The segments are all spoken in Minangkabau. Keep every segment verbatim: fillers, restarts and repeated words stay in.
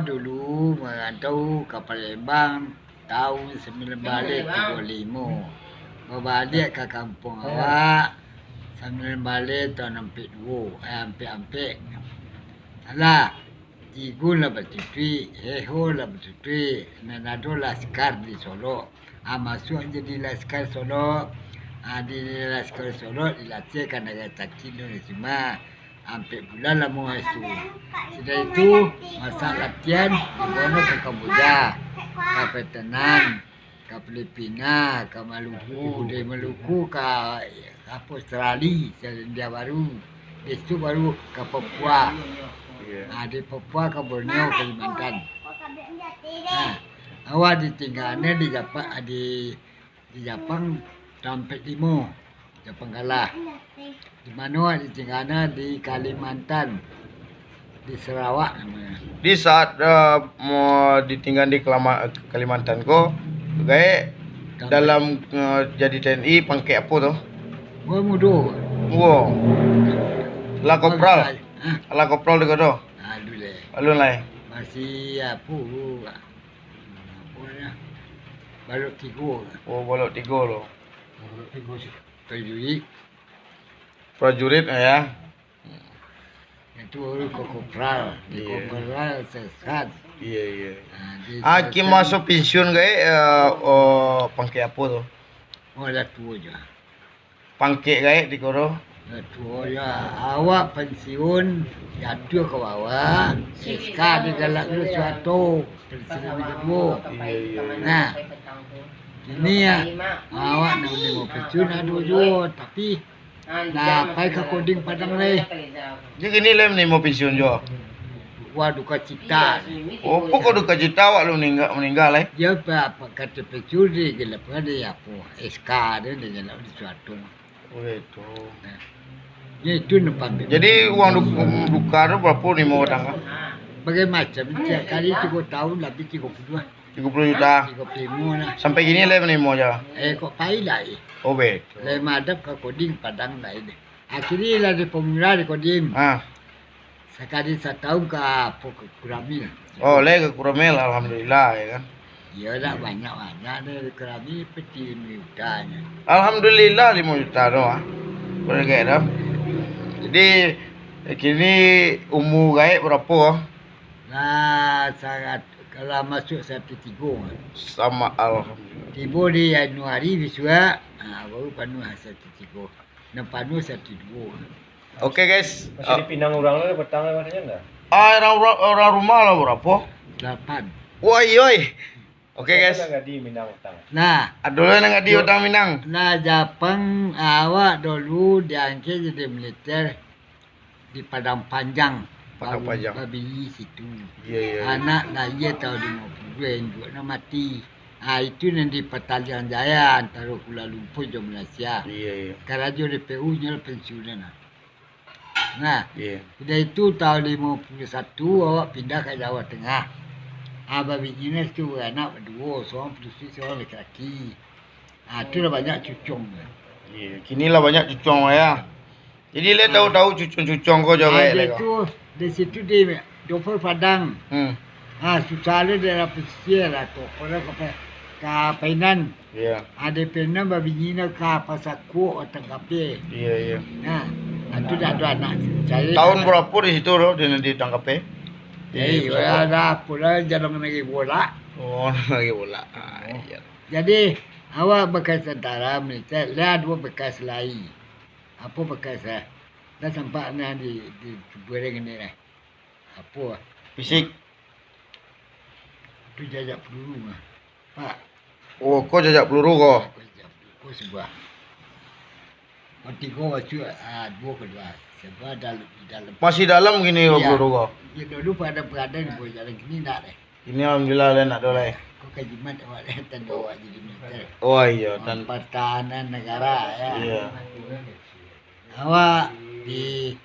Dulu marantau ka Palembang tahun sambilan baleh tigo limo. Babaliak ka kampuang awak sambilan baleh tahun ampek duo, eh, ampek ampek. Alah, Igun lah batutuik, Heho lah batutuik, nan ado laskar di Solok. Ah, masuak jadi laskar Solok. Ah, di laskar Solok dilatihkan Naga Cacing Nurul Sima. Ampek bulan lamo itu. Sudah itu, masa latihan, dibawa ka Kamboja, ka Vietnam, ka Filipina, ka Maluku, dari Maluku ka, ka Australia, Selandia Baru. Di situ baru ka Papua. Iya. Ah, di Papua ka Borneo, Kalimantan. Ah, awak ditinggalan di Japa-, di, di Japang tahun ampek limo, Japang kalah. Di mano awak ditinggalan? Di Kalimantan, di Sarawak namonyo. Di saat, eh, mo-, ditinggalan di Kalama-, Kalimantan ko, Gaek dalam, eh, jadi T N I pangkek apo tu? Gua mudo. Gua. Lah kopral. Hah? Lah kopral dek tu. Alun lai. Alun lai. Masih apo, apo nyo? Balok tigo. Oh, balok tigo tu. Balok tigo sih. Prajurit. Prajurit, ya. Itu baru ka kopral. Di kopral seksad. Iya, iya. Ah, di seksad. Aki maso pensiun Gaek, eh, oh, pangkek apo tu? Oh, lah tuo juo. Pangkek Gaek di koro? Lah tuo juo. Awak pensiun, jatuah ka bawah, S K digalak dulu Suharto, presiden kaduo. Iya, iya. Nah, kini ya, awak nak manarimo pensiun ado juo, tapi Nah, pai ka Kodim Padang lai. Jadi kini lai manarimo pensiun juo? Wah, duka cita. Oh, pokok duka cita awak lu maningga, maningga lai? Yo, pa, pa, kato pensiun di, gila, pa, di apo, S K di, di, gila, di Suharto. Oh, itu. Nah. Yo, itu nan pambiak. Jadi, uang du-, duka tu barapo, limo batang? Bagai macam, tiap kali tigo tahun, labiah tigo puluah. Tigo puluah juta. Tigo puluah limo lah. Sampai kini lai manarimo juo? Eh, kok pai lai. Oh, betul. Lai madap ka Kodim Padang lai deh. Akhirnyo lah di pamurah di Kodim. Ah. Sakali satahun ka apo, ka Koramil. Oh, lai ka Koramil, alhamdulillah, ya kan. Iyo, dak banyak-banyak deh di Koramil, peti limo juta nyo. Alhamdulillah, limo juta tu, ah. Boleh kayak tu. Jadi, kini umur Gaek barapo? Lah, sarat-, lah masuak saratuih tigo. Samo, alhamdulillah. Tibo di Januari bisuak, ha, baru panuah saratuih tigo. Nan panuah saratuih duo. Oke, guys. Masih dipinang urang tu, patang lah, katanya ndak? Ah, urang, urang, urang rumah lah barapo? Dalapan. Woi, oi. Oke, guys. Ado lah nan gadi Minang utang. Nah. Ado lah nan gadi utang Minang. Nah, Japang, awak dulu diangkek jadi militer di Padang Panjang. Padang Panjang. Babini situ. Iya, iya, iya. Anak lahia tahun limo puluah, induaknyo mati. Ah, itu nan di Petaling Jaya, antaro Kuala Lumpur jo Malaysia. Iya, iya. Karajo di P U nyo pensiunan lah. Nah, iya. Sudah itu tahun limo puluah satu awak pindah ka Jawa Tengah. Ah, babini situ baranak baduo, surang padusi, surang laki-laki. Ah, tu lah banyak cucuang. Iya, kini lah banyak cucuang lah ya. Jadi, lai tahu-tahu cucuang-cucuang ko jawek lai ko. Ah, tu, di situ di Dopol Padang. Hmm. Ah, susah lah daerah pesisir lah tu. Orang ka, ka Painan. Iya. Ado pernah babini ka Pasar Kuok, Batang Kapeh. Iya, iya. Nah, itu dah ada anak. Tahun berapa di situ tu, di, di Batang Kapeh? Eh, ada pula jalan lagi bola. Oh, lagi bola. Ah, iya. Jadi, awak bekas tentara militer, lah dua bekas lai. Apa bekas, eh? Dah sampai nah di, di, di ini lah. Apa? Fisik. Tu jajak peluru mah. Pak. Oh, ko jajak peluru ko? Ko jajak peluru, ko sebuah. Ko tigo basuak, ah, duo kedua. Sebuah dalam, di dalam. Masih dalam gini ko peluru ko? Ya, dulu pada berada di bawah jalan, kini ndak deh. Kini alhamdulillah lah ndak ado lai. Ko ka jimat awak lah, tando awak jadi militer. Oh, iya, tan- Pertahanan negara, ya. Iya. Awak di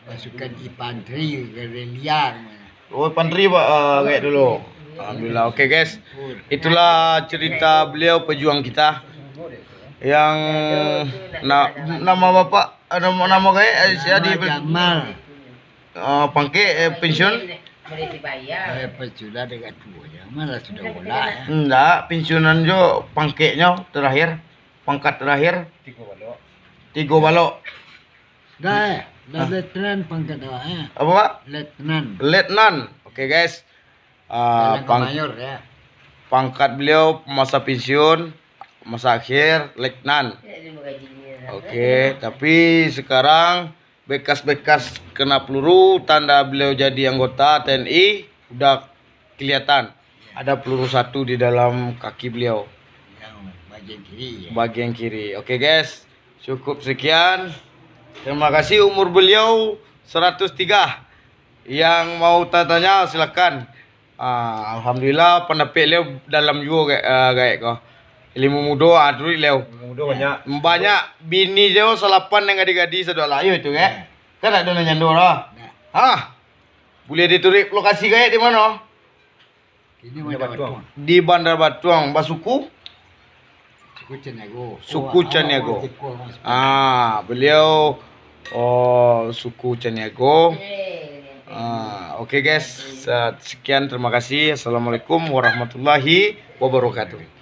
pasukan infanteri, gerilya namanya. Oh, infanteri, Pak, eh, kayak dulu. Alhamdulillah. Oke, guys. Itulah cerita beliau, pejuang kita. Yang na-, nama Bapak, eh, nama, nama Gaek, eh, si Adi. Nama Jamal. Eh, pangkek, eh, pensiun? Boleh dibayar. Eh, pas sudah dekat tua ya. Malah sudah bola ya. Ndak, pensiunan jo pangkeknyo terakhir, pangkat terakhir Tigo balok. tigo balok. Dah, eh. Dah letnan pangkat awak eh. Apa, Pak? Letnan. Letnan. Oke, guys. Ah, Jalan ke pang- mayor ya. pangkat beliau masa pensiun, masa akhir letnan. Tidak ada gajinya. Oke, tapi sekarang bekas-bekas kena peluru, tanda beliau jadi anggota T N I udah kelihatan. Ada peluru satu di dalam kaki beliau, Yang bagian kiri ya. bagian kiri. Oke, guys, cukup sekian. Terima kasih, umur beliau seratus tiga. Yang mau tanya silakan. Ah, alhamdulillah, pandapek beliau dalam juo, ga- ah, gaek ko. Ilmu mudo, ah, turuik beliau. Mudo banyak. Banyak bini jo salapan yang gadi-gadi sadolah. Iyo itu, gaek. Kan ado nan nyando lah. Nah, Hah? Boleh dituruik lokasi gaek di mano? ini Bandar Bandar Batuang. Batuang. Di Bandar Batuang, basuku Suku Caniago. Suku Oh, Caniago. awak Caniago, Mas. Ah, beliau, oh, suku Caniago. Ah, oke, guys, se- sekian, terima kasih. Assalamualaikum warahmatullahi wabarakatuh.